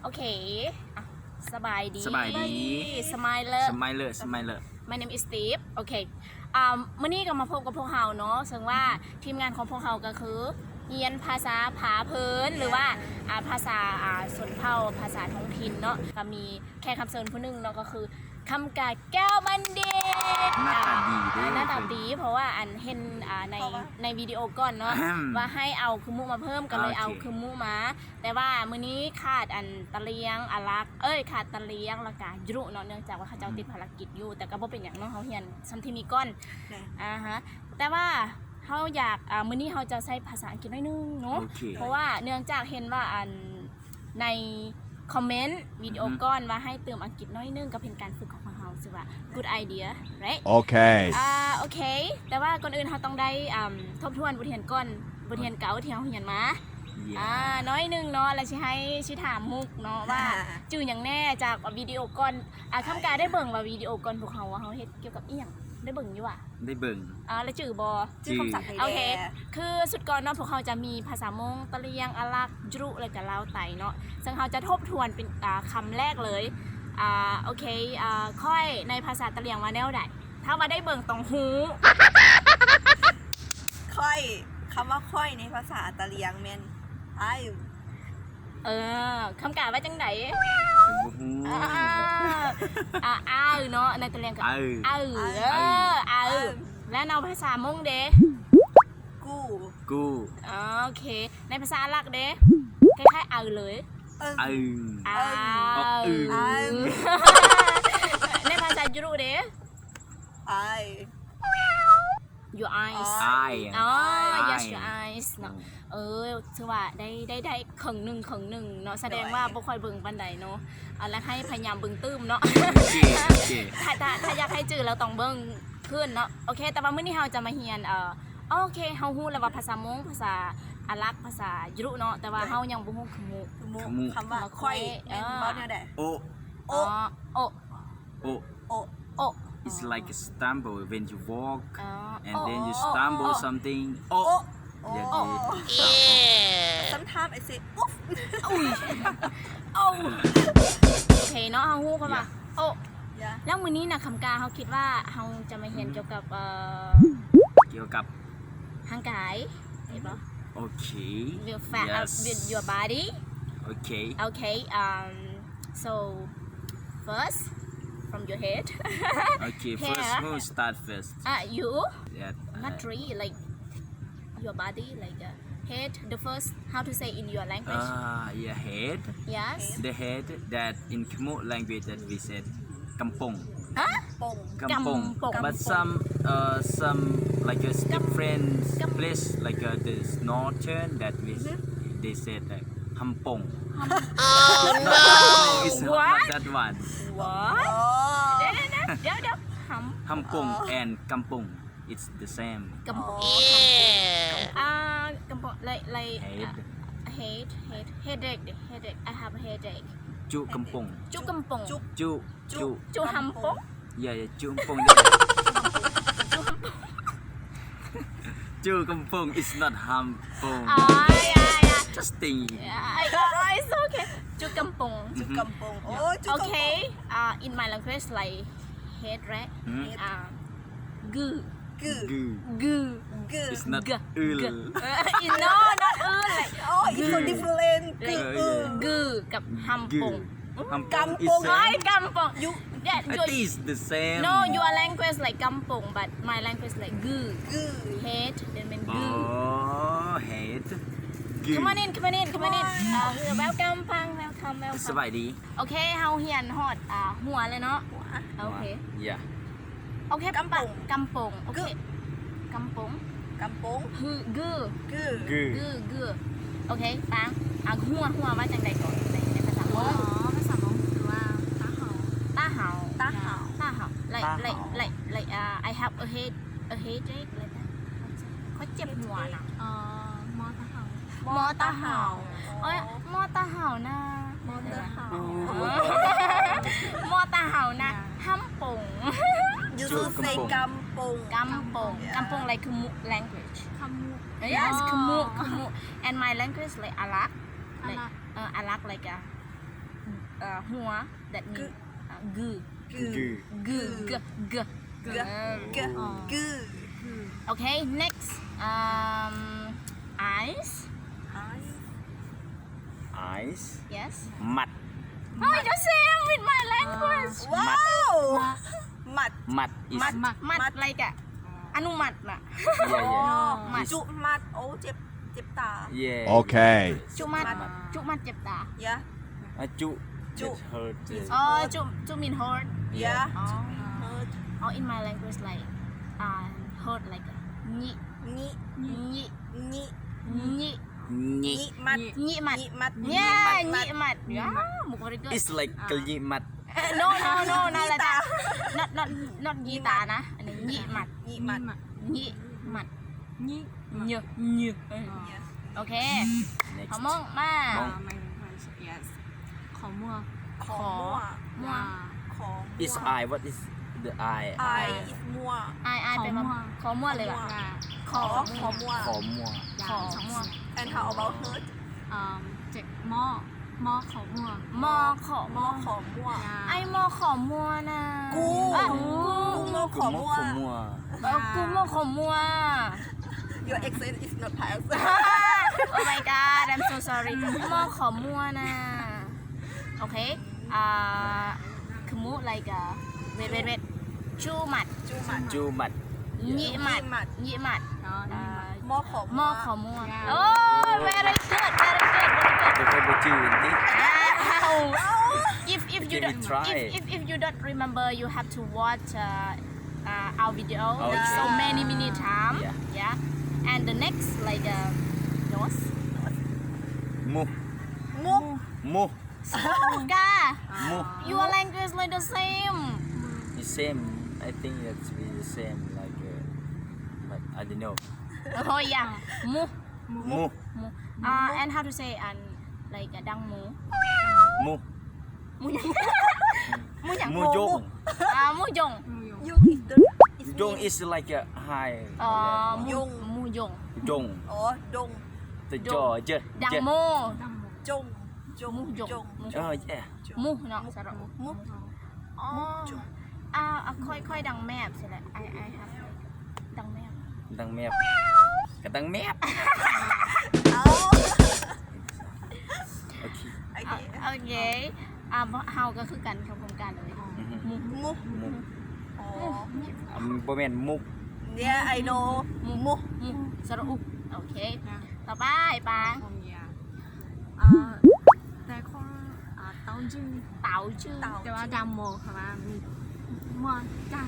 ໂອເຄ ອ່ະ ສະບາຍດີ ສະບາຍດີ Smiler Smiler Smiler My name is Steve. ໂອເຄ ອ່າ ມື້ນີ້ກໍມາພົບກັບພວກເຮົາເນາະ ເຊິ່ງວ່າທີມງານຂອງພວກເຮົາກໍຄືຮຽນພາສາຜາເພີນ ຫຼືວ່າ ອ່າ ພາສາ ອ່າ ຊົນເຜົ່າ ພາສາທ້ອງຖິ່ນເນາະ ກໍມີແຂກຮັບເຊີນຜູ້ໜຶ່ງເນາະ ກໍຄື ຄຳກາ ແກ້ວບັນດິດ ໜ້າຕາດີເດ້ ອ່າ ໜ້າຕາດີ ເພາະວ່າອັນເຫັນ ອ່າ ໃນ ໃນວິດີໂອກ່ອນເນາະ ວ່າໃຫ້ເອົາຄືມຸມາເພີ່ມ ກໍເລີຍເອົາຄືມຸມາ ແຕ່ວ່າມື້ນີ້ຂາດອັນຕະຫຼຽງ ອາລັກ ເອີຍ ຂາດຕະຫຼຽງ ແລ້ວກະຢຣຸເນາະ ເນື່ອງຈາກວ່າເຂົາເຈົ້າຕິດພາລະກິດຢູ່ ແຕ່ກໍບໍ່ເປັນຫຍັງເນາະ ເຮົາຮຽນຊ່ຳທີ່ມີກ່ອນ ແຕ່ວ່າເຮົາຢາກ ອ່າ ມື້ນີ້ເຮົາຈະໃຊ້ພາສາອັງກິດໜ້ອຍໜຶ່ງເນາະ ເພາະວ່າເນື່ອງຈາກເຫັນວ່າອັນ ໃນຄອມເມັນວິດີໂອກ່ອນວ່າໃຫ້ເຕີມອັງກິດໜ້ອຍໜຶ່ງ ກໍເປັນການຝຶກຂອງພວກເຮົາ ຊື່ວ່າ Good idea, right? ໂອເຄ ອ່າ ໂອເຄ ແຕ່ວ່າກ່ອນອື່ນເຮົາຕ້ອງໄດ້ ອ່າ ທົບທວນບົດຮຽນກ່ອນ ບົດຮຽນເກົ່າທີ່ເຮົາຮຽນມາ ອ່າ ໜ້ອຍໜຶ່ງເນາະ ແລ້ວຊິໃຫ້ ຊິຖາມມຸກເນາະວ່າ ຈື່ຫຍັງແດ່ຈາກວິດີໂອກ່ອນ ອ່າ ຄຳກາໄດ້ເບິ່ງວ່າວິດີໂອກ່ອນພວກເຮົາວ່າເຮົາເຮັດກ່ຽວກັບອີ່ຫຍັງ ໄດ້ເບິ່ງຢູ່ຫວາ? ໄດ້ເບິ່ງ ອ່າ ແລ້ວຈື່ບໍ່? ຈື່ຄຳສັບໃດແດ່? ໂອເຄ ຄືຊຸດກ່ອນເນາະ ພວກເຮົາຈະມີພາສາມົ້ງ, ຕະຫຼຽງ, ອາລັກ, ຢຣຸ ແລ້ວກະລາວໃຕ້ເນາະ ເຊິ່ງເຮົາຈະທົບທວນເປັນ ອ່າ ຄຳແລກເລີຍ ອ່າ ໂອເຄ ອ່າ ຂ້ອຍໃນພາສາຕະຫຼຽງວ່າແນວໃດ? ຖ້າວ່າໄດ້ເບິ່ງຕ້ອງຮູ້ ຂ້ອຍ ຄຳວ່າຂ້ອຍໃນພາສາຕະຫຼຽງແມ່ນ ອ້າຍ ເອີ ຄຳກາວ່າຈັ່ງໃດ? ບໍ່ຮູ້ ອ່າ ອ່າ ອ້າຍເນາະ ໃນຕະຫຼຽງກໍ ອ້າຍ ອ້າຍ ເອີ ອ້າຍ ແລ້ວເນາະ ພາສາມົ້ງເດ? ກູ ກູ ໂອເຄ ໃນພາສາອາລັກເດ? ຄ້າຍໆ ອ້າຍເລີຍ ອ້າຍ ອ້າຍ ໃນພາສາຢຣຸເດ? ອ້າຍ Your eyes. Eye. ອໍ Eye. Yes, your eyes ເນາະ ເອີ ຖືວ່າໄດ້ ໄດ້ ໄດ້ເຄິ່ງໜຶ່ງ ເຄິ່ງໜຶ່ງເນາະ ສະແດງວ່າບໍ່ຄ່ອຍເບິ່ງປານໃດເນາະ ເອົາລະ ໃຫ້ພະຍາຍາມເບິ່ງຕື່ມເນາະ ໂອເຄ ໂອເຄ ຖ້າ ຖ້າ ຖ້າຢາກໃຫ້ຈື່ ລາວຕ້ອງເບິ່ງຄືນເນາະ ໂອເຄ ແຕ່ວ່າມື້ນີ້ເຮົາຈະມາຮຽນ ເອີ ໂອເຄ ເຮົາຮູ້ແລ້ວວ່າພາສາມົ້ງ ພາສາອາລັກ ພາສາຢຣຸເນາະ ແຕ່ວ່າເຮົາຍັງບໍ່ຮູ້ຄຳມຸ ຄຳມຸ ຄຳວ່າຂ້ອຍ ແມ່ນເວົ້າແນວໃດ? ໂອ ໂອ ໂອ ໂອ ໂອ It's like a stumble when you walk and then you stumble something. ໂອ Sometimes I say ອຸບ ໂອ້ຍ ໂອ້ ໂອເຄເນາະ ເຮົາຮູ້ຄຳວ່າ ໂອ ແລ້ວມື້ນີ້ນະ ຄຳກາ ເຮົາຄິດວ່າເຮົາຈະມາຮຽນກ່ຽວກັບ ເອີ ກ່ຽວກັບຮ່າງກາຍ ເຫັນບໍ່? ໂອເຄ With fat, with your body. ໂອເຄ Okay, um, so first, from your head. Okay, first, who start first? Uh, you. Yeah. Not really, like, your body, like, uh, head, the first, how to say in your language? Uh, your head. Yes. The head that in Khmuic language that we said ກຳປົງ ຮະ? ກຳປົງ ກຳປົງ But some, uh, some, like, a different place, like, uh, the northern that we, they said, like, ຮຳປົງ Oh no! It's not that one. What? ດຽວໆ ຮຳ ຮຳປົງ and ກຳປົງ it's the same. ກຳປົງ ກຳປົງ like, like, head, head, head, headache, headache. I have a headache. ຈຸກຳປົງ ຈຸກຳປົງ ຈຸ ຈຸ ຈຸ ຈຸຮຳປົງ Yeah, yeah, ຈຸຮຳປົງ ຈຸຮຳປົງ ຈຸກຳປົງ it's not ຮຳປົງ Oh, yeah, yeah. Just think. Yeah, it's okay. ຈຸກຳປົງ ຈຸກຳປົງ ໂອ້ ຈຸກຳປົງ Okay, uh, in my language, like, head, right? Uh, ກື ກື It's not ອື No, not ອື like, oh, it's so different. ກື like, ກື ກັບຮຳປົງ ກຳປົງ ກຳປົງ I think it's the same. No, your language like ກຳປົງ but my language like ກື head, then ແມ່ນ Oh, head. Come on in, come on in, come on in. Uh, welcome, Pang, welcome, welcome. ສະບາຍດີ ໂອເຄ ເຮົາຮຽນຮອດ ອ່າ ຫົວແລ້ວເນາະ ໂອເຄ Yeah. ໂອເຄ ກຳປົງ ກຳປົງ ໂອເຄ ກຳປົງ ກຳປົງ ຮື ກື ກື ກື ກື ໂອເຄ ປາງ ອ່າ ຫົວ ຫົວວ່າຈັ່ງໃດກ່ອນ ໃນ ໃນພາສາມົ້ງ? ອໍ ພາສາມົ້ງຄືວ່າ ຕາເຫົາ ຕາເຫົາ ຕາເຫົາ ຕາເຫົາ like, like, like, like, uh, I have a head, a headache like that. ຂ້ອຍເຈັບຫົວນະ ອໍ ມໍຕາເຫົາ ມໍຕາເຫົາ ໂອ້ຍ ມໍຕາເຫົານະ ມໍຕາເຫົາ ມໍຕາເຫົານະ ຮຳປົງ You should say ກຳປົງ ກຳປົງ ກຳປົງ like Khmuic language. Khmuic. Yes, Khmuic, Khmuic. And my language like ອາລັກ ອາລັກ like, uh, ອາລັກ like a uh, ຫົວ that mean ອ່າ ກື ກື ກື ກື ກື ກື ເອີ ກື ກື ໂອເຄ next um eyes. Eyes. Eyes. Yes. ໝັດ. Oh, the same with my language. ໝັດ. Wow. ໝັດ. ໝັດ is ໝັດ like ອະ ອະນຸມັດນະ. Yeah, yeah. ໝັດ. ຈຸໝັດ ໂອ້ ເຈັບ ເຈັບຕາ. Yeah. ໂອເຄ ຈຸໝັດ ຈຸໝັດເຈັບຕາ. Yeah. ອາ ຈຸ ຈຸ it hurt. ອໍ ຈຸ ຈຸ mean hurt. Yeah. ອໍ in my language like uh hurt like ຍິ ຍິ ຍິ ຍິ ຍິ ຍິ ຍິໝັດ ຍິໝັດ ຍິໝັດ yeah ຍິໝັດ yeah very good. It's like ກະຍິໝັດ. No, no, no, not like that. Not, not, not ຍິຕານະ ອັນນີ້ ຍິໝັດ ຍິໝັດ ຍິໝັດ ຍິ ຍິ ຍິ ໂອເຄ next ຂອງມອງມາ yes. ຂໍມົວ ຂໍມົວ ຂອ is eye. What is the eye? Eye is ມົວ eye eye ແປວ່າ ຂໍມົວ ຂໍມົວເລີຍຫວາ? ຂໍ ຂໍມົວ ຂໍມົວ ຂໍມົວ and how about hurt? ເຈັບ ມໍ ມໍ ຂໍມົວ ມໍ ຂໍມົວ ມໍ ຂໍມົວ ອ້າຍມໍ ຂໍມົວນະ ກູ ອ່ະ ກູ ກູມໍ ຂໍມົວ ກູມໍ ຂໍມົວ ເອີ ກູມໍ ຂໍມົວ Your accent is not pass. Oh my god, I'm so sorry. ມໍ ຂໍມົວນະ ໂອເຄ ອ່າ ຂະມຸ like uh wait wait wait ຈຸໝັດ ຈຸໝັດ ຈຸໝັດ ຍິໝັດ ຍິໝັດ ມໍ ຂໍມົວ ມໍ ຂໍມົວ ໂອ້ very good, very good, very good. ບໍ່ຄ່ອຍບໍ່ຈື່ຕິ if if you don't if if if you don't remember, you have to watch uh uh our video so many many time. Yeah. And the next like uh nose. ມຸ ມຸ ມຸ ກາ ມຸ Your language like the same. The same. I think that's be the same like uh, but I don't know. Oh yeah. ມຸ ມຸ ມຸ Uh and how to say and like uh ດັງໝູ ໝູ ໝູຫຍັງ ໝູຫຍັງ ໝູຢົງ ອ່າ ໝູຢົງ ຢົງ is like a high. ເອີ ໝູຢົງ ຢົງ ຢົງ ອໍ ດົງ ຈະ ຈະ ດັງໝູ ຈົງ ຈົງ ໝູຢົງ ເອີ yeah. ໝູເນາະ ສະຫຼະ ໝູ ໝູ ອໍ ອ່າ ຄ່ອຍໆ ດັງແມບຊີ້ແຫຼະ I I have ດັງແມບ ດັງແມບ ກະດັງແມບ ໂອເຄ ໂອເຄ ອ່າ ເຮົາກະຄືກັນ ພ້ອມໆ ກັນເລີຍ ໝູ ໝູ ໝູ ອໍ ບໍ່ແມ່ນມຸກ Yeah, I know. ໝູ ໝູ ສະຫຼະອຸ ໂອເຄ ຕໍ່ໄປ ປາງ ເອີ ແຕ່ຄົນ ອ່າ ເຕົ້າຈື່ ເຕົ້າຈື່ ແຕ່ວ່າດຳໂມ ຄຳວ່າມີ ມົວຈາ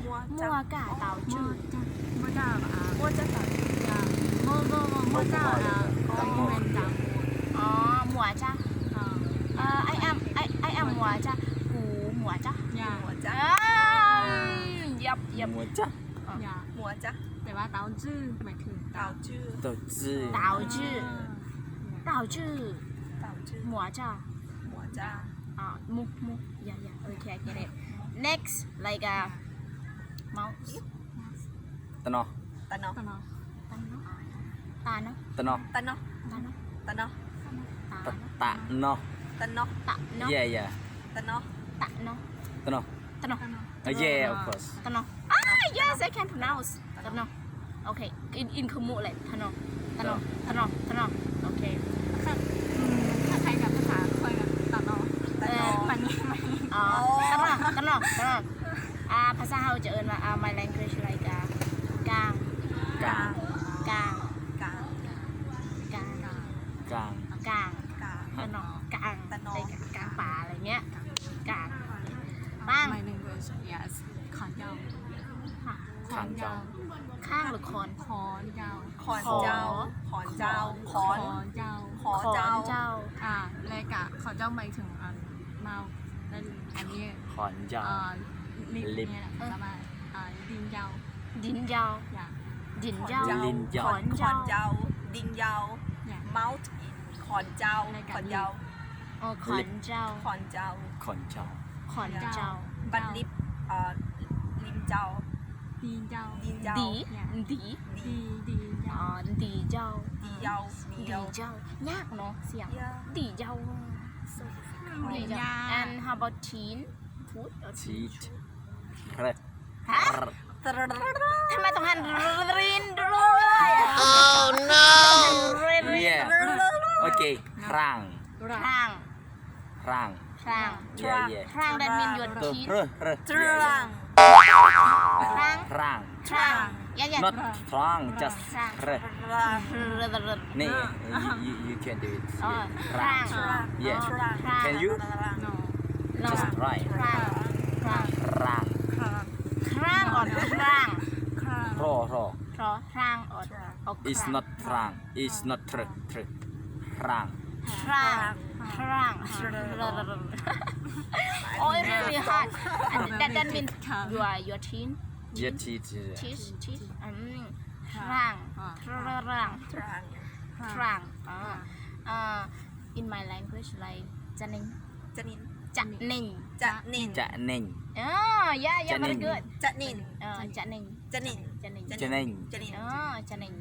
ມົວຈາ ມົວຈາ ເຕົ້າຈື່ ມົວຈາ ມົວຈາ ເຕົ້າຈື່ ອ່າ ມົວຈາ ເຕົ້າຈື່ ຢ່າ ໂມ ໂມ ໂມ ມົວຈາ ອ່າ ດຳໂມ ແມ່ນດຳໂມ ອໍ ມົວຈາ ອ່າ ເອີ I am I I am ມົວຈາ ກູມົວຈາ ຢ່າ ມົວຈາ ອືມ ເຢັບ ເຢັບ ມົວຈາ ອ່າ ມົວຈາ ແປວ່າເຕົ້າຈື່ ໝາຍເຖິງເຕົ້າຈື່ ເຕົ້າຈື່ ເຕົ້າຈື່ ອ່າ ເຕົ້າຈື່ ເຕົ້າຈື່ ມົວຈາ ມົວຈາ ອ່າ ມຸກ ມຸກ ຢ່າ ຢ່າ ໂອເຄ I get it. Next like uh ເມົາ ຕະໜໍ ຕະໜໍ ຕະໜໍ ຕະໜໍ ຕະໜໍ ຕະໜໍ ຕະໜໍ ຕະໜໍ ຕະໜໍ Yeah, yeah. ຕະໜໍ ຕະໜໍ ຕະໜໍ Yeah, of course. ຕະໜໍ ອ່າ yes, I can pronounce. ຕະໜໍ ໂອເຄ ອິນ ອິນ ຂະມຸ ແຫຼະ ຕະໜໍ ຕະໜໍ ຕະໜໍ ຕະໜໍ ໂອເຄ ຄ້າຍໆ ກັບພາສາຂ້ອຍ ຕະໜໍ ເອີ ປານີ ປານີ ອໍ ຕະໜໍ ຕະໜໍ ຕະໜໍ ອ່າ ພາສາເຮົາຈະເອີ້ນວ່າ ອ່າ my language like uh ກາງ ກາງ ກາງ ກາງ ກາງ ກາງ ກາງ ກາງ ຕະໜໍ ກາງ ຕະໜໍ ກາງປາ ອະໄລເງຍ ກາງ ປາງ My language, yes. ຂອນເຈົ້າ ຂອນເຈົ້າ ຂ້າງ ຫຼື ຄອນ ຂອນເຈົ້າ ຂອນເຈົ້າ ຂອນເຈົ້າ ຂອນ ຂອນເຈົ້າ ຂອນເຈົ້າ ອ່າ ແລະກະຂອນເຈົ້າໝາຍເຖິງອັນ ເມົາ ແລະ ອັນນີ້ ຂອນເຈົ້າ ອ່າ ລິບ ລິບ ນີ້ແຫຼະ ປະມານ ອ່າ ດິນເຈົ້າ ດິນເຈົ້າ ດິນເຈົ້າ ຂອນເຈົ້າ ຂອນເຈົ້າ ດິນເຈົ້າ mouth ຂອນເຈົ້າ ຂອນເຈົ້າ ອໍ ຂອນເຈົ້າ ຂອນເຈົ້າ ຂອນເຈົ້າ ຂອນເຈົ້າ ບັດລິບ ເອີ ລິມເຈົ້າ ດີນເຈົ້າ ດີນເຈົ້າ ດີ ດີ ດີ ດີເຈົ້າ ອໍ ດີເຈົ້າ ດີເຈົ້າ ດີເຈົ້າ ຍາກເນາະ ສຽງ ດີເຈົ້າ so difficult. And how about teen? Food or teen? Teeth. ຮະ? ທຳໄມຕ້ອງຫັນ Oh no! Yeah. Okay. ຮ່າງ ຮ່າງ ຮ່າງ Yeah, yeah. ຮ່າງ that mean your teeth. ຮ່າງ ຮ່າງ Yeah, yeah. Not ຮ່າງ just ຮ່າງ ນີ້ you, you, you can do it. ຮ່າງ Yeah. Can you? No. Just try. ຮ່າງ ຮ່າງ ຮ່າງ or ຮ່າງ ຮໍ ຮໍ ຮໍ ຮ່າງ or It's not ຮ່າງ It's not ເທີ ເທີ ຮ່າງ ຮ່າງ ຮ່າງ Oh, it's really hard. And that, that means your, your teeth. Your teeth. Teeth, teeth. ອືມ ຮ່າງ ຮ່າງ ຮ່າງ In my language, like ຈະເນັງ ຈະນິນ ຈະເນັງ ຈະເນັງ ຈະເນັງ Oh, yeah, yeah, very good. ຈະນິນ ເອີ ຈະເນັງ ຈະນິນ ຈະເນັງ ຈະເນັງ ເອີ ຈະເນັງ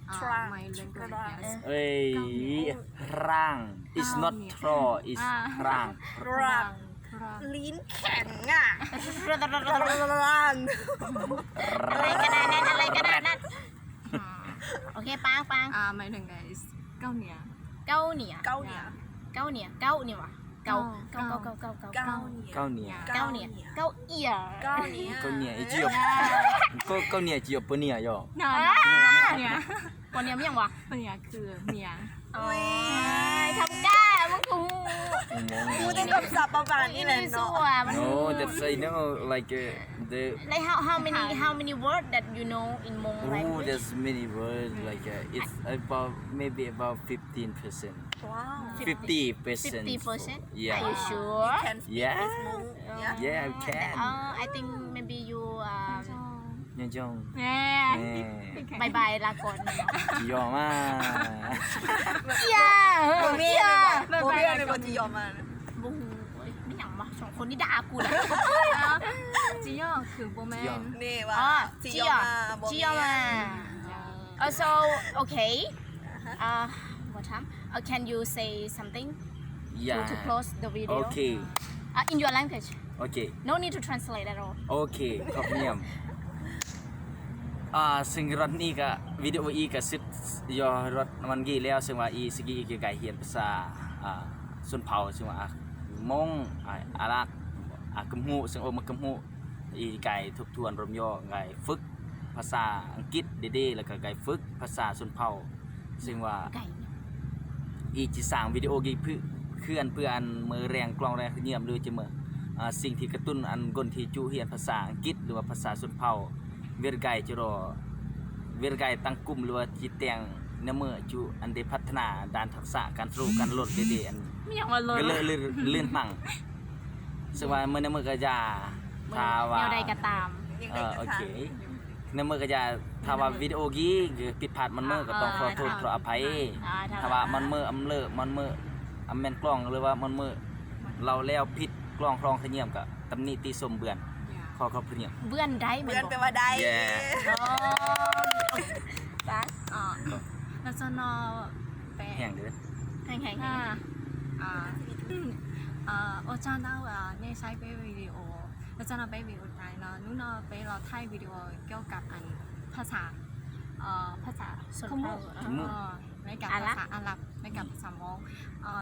ເອີຍ ຮ່າງ It's not ທຣໍ It's ຮ່າງ ຮ່າງ ລີ້ນແຂງອະ ອາ ໂອເຄ ປາງ ປາງ ອາ my name is ເກົາເນຍ ເກົາເນຍ ເກົາເນຍ ເກົາເນຍ ເກົາເນຍຫວາ ເກົາ ເກົາ ເກົາ ເກົາ ເກົາເນຍ ເກົາເນຍ ເກົາເນຍ ເກົາເນຍ ເກົາເນຍ ເອີ ເກົາເນຍ ເປັນຫຍັງຫວາ ເປັນຫຍັງຄືເມຍ ໂອ້ຍ ທຳກາ ມຶງຄືຮູ້ ຮູ້ແຕ່ຄຳສັບປະມານນີ້ແຫຼະເນາະ No, that's I know, like, uh, the Like how, how many, how many word that you know in Hmong language? Oh, there's many words, like, uh, it's about, maybe about fifteen percent. Wow. Fifty percent. Fifty percent? Yeah. Are you sure? You can speak with Hmong? Yeah. Yeah, I can. Uh, I think maybe you, um, ຍອງ ຍອງ ແໝ່ ບາຍບາຍ ລາກ່ອນ ຈີຢໍມາ ເອີ ບໍ່ແມ່ນ ບໍ່ແມ່ນ ບໍ່ຈີຢໍມາ ບໍ່ຮູ້ເວີຍ ມີຫຍັງວະ ສອງຄົນນີ້ດ່າກູລະ ຈີຢໍຄືບໍ່ແມ່ນ ນີ້ວ່າ ອໍ ຈີຢໍ ຈີຢໍມາ ບໍ່ແມ່ນ Also, okay. Uh, what time? Uh, can you say something to, to close the video? Okay. Uh, in your language. Okay. No need to translate at all. Okay, ຂອບຄຸນ. ອາ ເຊິ່ງຕອນນີ້ກະ ວິດີໂອອີກະສຸດຍອດມັນກີ້ແລ້ວ ເຊິ່ງວ່າອີສະກີອີກະໄກຮຽນພາສາ ອາ ຊົນເຜົ່າ ເຊິ່ງວ່າ ອາ ມົ້ງ ອາ ອາຣັກ ອາ ກຳຮູ້ ເຊິ່ງໂອມາກຳຮູ້ ອີກາຍທົບທວນ ລວມຍໍ ກາຍຝຶກພາສາອັງກິດເດໆ ແລ້ວກະກາຍຝຶກພາສາຊົນເຜົ່າ ເຊິ່ງວ່າ ກາຍ ອີກຊິສ້າງວິດີໂອກີ້ເພື່ອ ເພື່ອ ເພື່ອອັນເມີແຮງກລອງແຮງຂະເຫຍື້ອມ ຫຼືຈະເມີ ອາ ສິ່ງທີ່ກະຕຸ້ນອັນຄົນທີ່ຈຸຮຽນພາສາອັງກິດ ຫຼືວ່າພາສາຊົນເຜົ່າ ເວລາກາຍຈະລໍ ເວລາກາຍຕັ້ງກຸ່ມ ຫຼືວ່າຈິແຕ່ງ ໃນເມີຈຸອັນໄດ້ພັດທະນາດ້ານທັກສະການສູ້ ການລົດເດໆ ອັນ ມີຫຍັງວ່າລົດ ກະເລີຍ ລື່ນ ລື່ນມັງ ເຊິ່ງວ່າເມີໃນເມີກະຢ່າ ຖ້າວ່າ ແນວໃດກະຕາມ ເອີ ໂອເຄ ໃນເມີກະຢ່າ ຖ້າວ່າວິດີໂອກີ້ຜິດພາດມັນເມີ ກະຕ້ອງຂໍໂທດຂໍອະໄພ ຖ້າວ່າມັນເມີອຳເລີ ມັນເມີອຳແມ່ນກລອງ ຫຼືວ່າມັນເມີເລົ່າແລ້ວຜິດ ກລອງຄລອງຂະເຫຍື້ອມ ກະຕຳໜິຕິຊົມເບືອນ ຂໍຂອບພະຄຸນ. ເບືອນໄດ້ ເບືອນແປວ່າໄດ້ ເອີ ປາສ ອໍ ແລ້ວຈະນໍ ແປ ແຮງເດີ ແຮງໆ ອາ ອາ ໂອຈານເອົາ ອາ ເນໃຊ້ເປັນວິດີໂອ ແລ້ວຈະນໍເປັນວິດີໂອໄດ້ເນາະ ນູເນາະ ເປັນລາວໄທວິດີໂອກ່ຽວກັບອັນພາສາ ເອີ ພາສາຊົນເຜົ່າ ເອີ ໃນກັບພາສາອາຣັບ ໃນກັບພາສາມົ້ງ ເອີ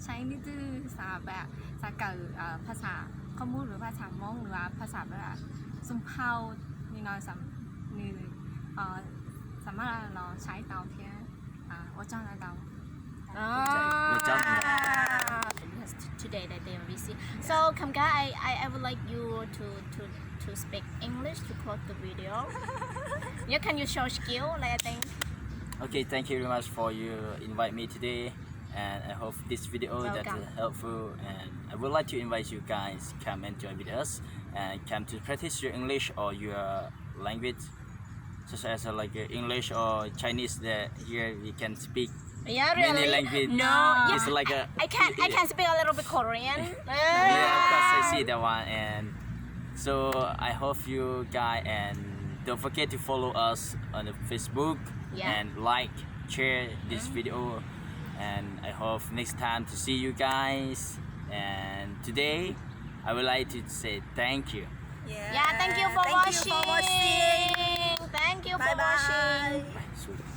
ໃຊ້ນີ້ຄືສາແບບ ສາເກີ ເອີ ພາສາຂອງໝູ່ ຫຼືພາສາມົ້ງ ຫຼືວ່າພາສາແບບຊົນເຜົ່າ ນີ້ເນາະ ສຳ ນີ້ ເອີ ສາມາດລອງໃຊ້ເຕົາ ອາ ໂອຈານເຕົາ ອໍ ໂອຈານ Yes, t- today that they are busy. So, Khamga, I, I, I would like you to, to, to speak English to close the video. Yeah, can you show skill, like, I think. Okay, thank you very much for you invite me today, and I hope this video that is helpful, and I would like to invite you guys come and join with us, and come to practice your English or your language, such as, uh, like, uh, English or Chinese, that here we can speak many language. Yeah, really? No, yeah, it's like a, I can, I can speak a little bit Korean. Yeah, of course, I see that one. And so I hope you guys, and don't forget to follow us on the Facebook and like, share this video. and I hope next time to see you guys. And today, I would like to say thank you. Yeah, thank you for watching. Thank you for watching. Bye.